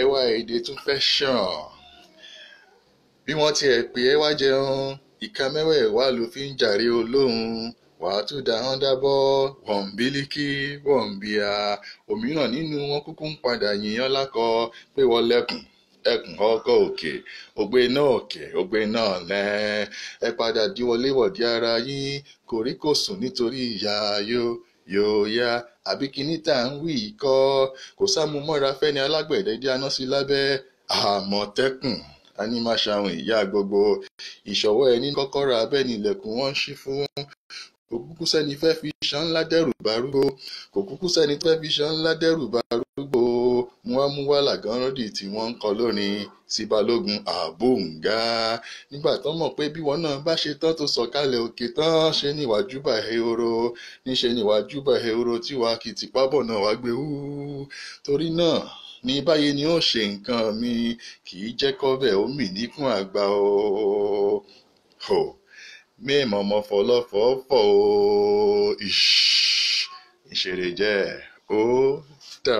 Ẹwà èdè tún fẹ́ ṣàn. Bí wọ́n tiẹ̀ pè é wá jẹun, ìka mẹ́wẹ̀ẹ̀wá ló fi ń jàre olóhùn. Wàá tún da hán dábọ́, wọ̀nbílíkì, wọ̀nbíà. Òmíràn nínú wọn kúkú ń padà yìn ọ́ lákọ pé wọ́n lẹ́kùn. Ẹkùn ọkọ̀ òkè, ògbé náà òkè, ògbé náà lẹ́. Ẹ padà di wọléwọ̀dí ara yín, kòríkòsùn nítorí ìyá yó yóò yá. Àbí kíní tá à ń wí kọ́, kò sámúmọ́ra fẹ́ni alágbẹ̀dẹ dáná sí lábẹ́. Àmọ̀tẹ́kùn, anímàṣàhùn ìyá gbogbo. Ìṣọ̀wọ́ ẹni kọ́kọ́rọ́ abẹ́ ni ilẹ̀kùn wọn ń ṣí fún. Kò kúkú sẹ́ni fẹ́ fi iṣan ńlá dẹ́rù barúgbó. Kò kúkú sẹ́ni fẹ́ fi iṣan ńlá dẹ́rù barúgbó. Muamuwa làgánrọ́dì tí wọ́n ń kọ lórin sí Balógun àbóǹgá. Nígbà tán mọ̀ pé bí wọn náà bá ṣe tán tó sọ̀kalẹ̀ òkè tán, ṣe ní ìwà júbà ehoro. Níṣe ní ìwà júbà ehoro tí wàá kì tìpá bọ̀ náà wá gbé hú. Torí náà ní báyìí ni ó ṣe nǹkan mi, kì í jẹ́ kọ́bẹ̀ ó mì níkùn àgbà o. Hò, mímọ̀mọ́ fọlọ́fọ̀ọ́fọ̀ o. Ìṣeré jẹ́ ó dà.